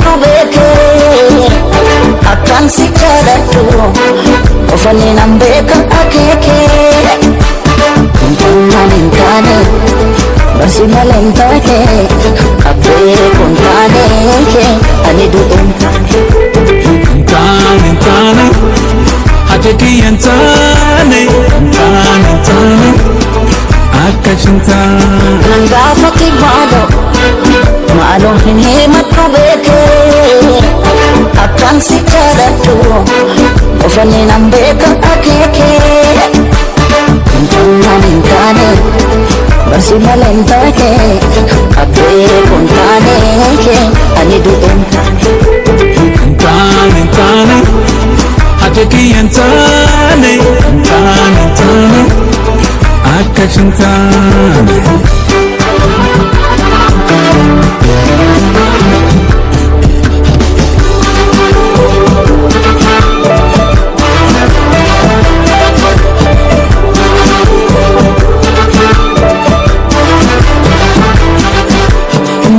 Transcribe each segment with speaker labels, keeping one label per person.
Speaker 1: himadhu beekee akkaan si jaaladhu ofanii nan beeka akeekee. Kun hin taane barsi malee hin taane abbee kun taane ani du'e.
Speaker 2: Taane taane haja kiyyan taane taane taane akka shintaane.
Speaker 1: Nan gaafate maaloo maaloo hin himadhu beekee akkaan si jaaladhu ofanii nan beeka akeekee. Kun hin taane barsi malee hin taane abbee kun taane ani du'e.
Speaker 2: Taane taane haja kiyyan taane taane taane akka shintaane.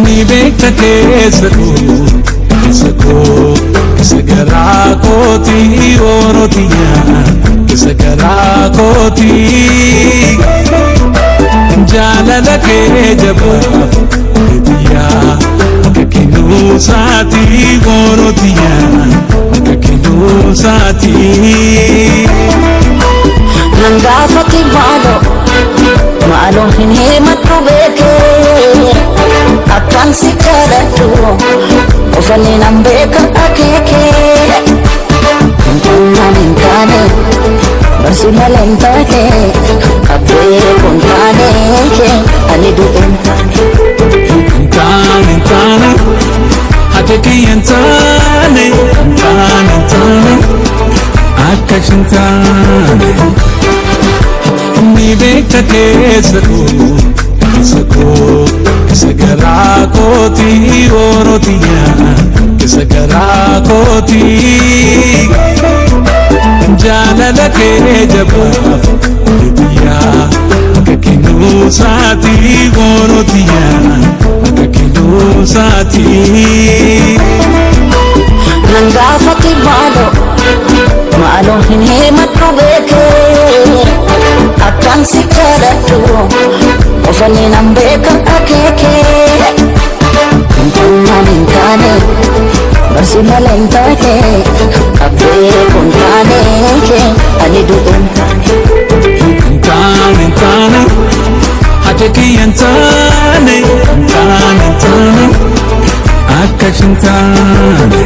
Speaker 2: Ni beekta keessa koo keessa koo keessa garaa kooti orootiyaa keessa garaa kooti jaalala kee jabaaf biyyaa akka kennuusaati orootiyaa akka kennuusaati.
Speaker 1: Nan gaafate maaloo maaloo hin himadhu beekee akkaan si jaaladhu ofanii nan beeka akeekee. Kun hin taane barsi malee hin taane abbee kun taane ani du'e.
Speaker 2: Taane taane haja kiyyan taane taane taane akka shintaane. Ni beekta keessa koo keessa koo keessa garaa kooti orootiyaa keessa garaa kooti jaalala kee jabaaf biyyaa akka kennuusaati orootiyaa akka kennuusaati.
Speaker 1: Nan gaafate maaloo maaloo hin himadhu beekee akkaan si jaaladhu ofanii nan beeka akeekee. Kun hin taane barsi malee hin taane abbee kun taane ani du'e.
Speaker 2: Taane taane haja kiyyan taane taane taane akka shintaane.